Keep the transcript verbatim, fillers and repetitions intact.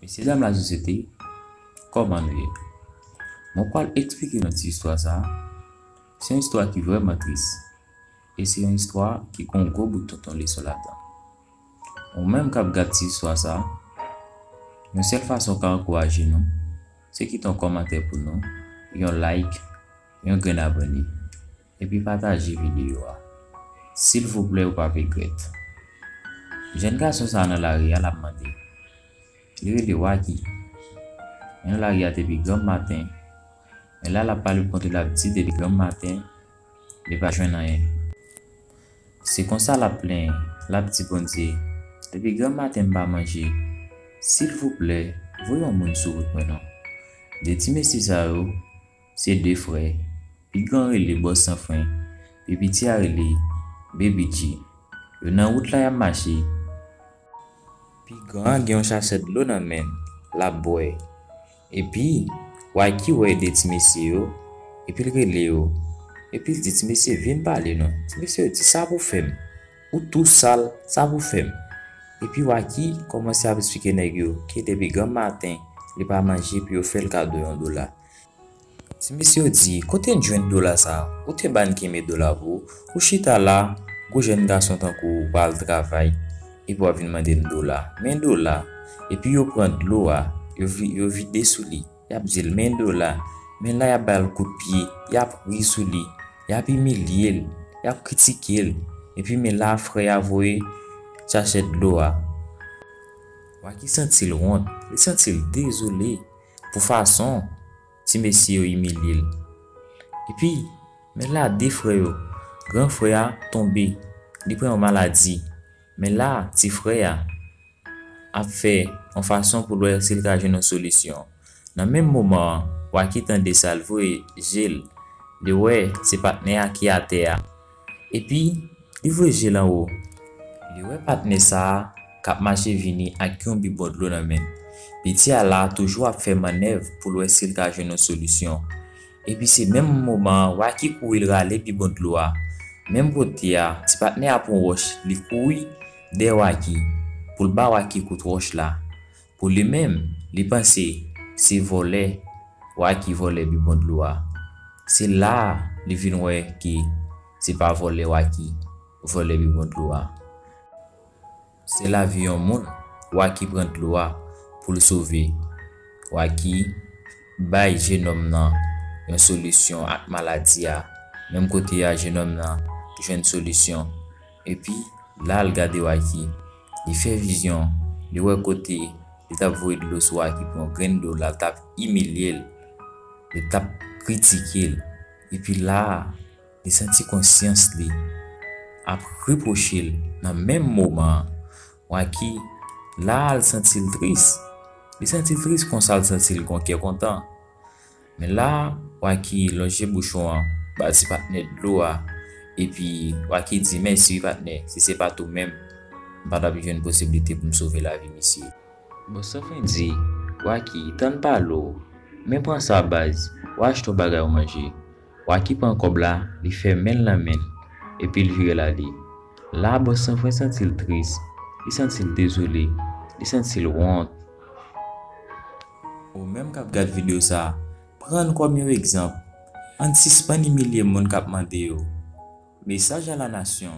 Mesye dam lasosyete, kòman nou ye? Mwen pral eksplike nou ti istwa sa a. Se yon istwa ki vrèman tris. E se yon istwa ki gen yon gwo bout tonton leson ladan. Ou menm k ap gad ti istwa sa a, yon sèl fason w ka ankouraje nou, se kite yon kòmantè pou nou, yon like, yon grenn abòne. Epi pataje videyo a. Silvouplè, ou p ap regrèt. Jèn gason sa a nan lari a, l ap mande. Li rele Waki. Li nan lari a depi granm maten. Men la, l ap pale pou kont li, l ap di depi granm maten, li pa jwenn anyen. Se konsa l ap plenyen, l ap di Bondye, depi granm maten m pa manje. Silvouplè, voye yon moun sou wout mwen non. De ti mesye sa yo, se de frè. Pi gran rele Bòs San Fren, pi piti a rele Baby G. Yo nan wout la, y ap mache. Pi gran an gen yon sachè dlo nan men l, l ap bwè. Epi, Waki wè de ti mesye yo, epi l rele yo. Epi l di, "Ti mesye, vin pale non." Ti mesye yo di, "Sa pou fè m? Ou tou sal, sa pou fè m?" Epi Waki kòmanse ap eksplike nèg yo ke depi granm maten, li pa manje, epi yo fè l kado yon dola. Ti mesye yo di, "Kote n jwenn dola sa a? Ou te ba n kenbe dola pou ou. Ou chita la, gwo jèn gason tankou ou pral travay, epi w ap vin mande n dola. Men dola." Epi yo pran dlo a, yo vi-, yo vide sou li. Y ap di l, "Men dola." Men la, y ap ba l kout pye, y ap ri sou li, y ap imilye l, y ap kritike l. Epi men la, frè a voye chache dlo a. Waki santi l wont, li santi l dezole pou fason ti mesye yo imilye l. Epi, men la de frè yo, gran frè a tonbe, li pran yon maladi. Men la, ti frè a ap fè yon fason pou l wè si l ka jwenn yon solisyon. Nan menm moman an, Waki tande sa, l voye je l, li wè se patnè a ki atè a. Epi, li voye je l anwo. Li wè patnè sa a k ap mache vini ak yon bibwon dlo nan men l. Piti a la toujou ap fè mannèv pou l wè si l ka jwenn yon solisyon. Epi se menm moman an, Waki kouri l rale bibwon dlo a. Menm kote a, ti patnè a pran wòch, li kouri dèyè Waki pou l ba Waki kout wòch la. Pou li menm, li panse se vòlè Waki vòlè bibwon dlo a. Se la a li vin wè ke se pa vòlè Waki vòlè bibwon dlo a. Se lavi yon moun Waki pran dlo a pou l sove. Waki bay jennonm nan yon solisyon ak maladi a. Menm kote a, jennonm nan jwenn solisyon. Epi, la l gade Waki. Li fè vizyon. Li wè kote li t ap voye dlo sou Waki pou yon grenn dola, l t ap imilye l. Li t ap kritike l. Epi la a, li santi konsyans li ap repwoche l nan menm moman an. Waki, la a, l santi l tris. Li santi l tris konsa, l santi l gon kè kontan. Men la, Waki lonje bouchon an ba ti patnè dlo a. Epi, Waki di, "Mèsi wi patnè, si se pa t ou menm, m pa t ap jwenn posiblite pou m sove lavi misye." Bòs San Fren di, "Waki, tann pale w, men pran sa baz, w achte yon bagay ou manje." Waki pran kòb la, li fè men l nan men l, epi l vire l ale. La, Bòs San Fren santi l tris, li santi l dezole, li santi l wont. Ou menm k ap gad videyo sa a, pran n kòm yon egzanp. Ann sispann imilye moun k ap mande yo. Mesaj a la nasyon.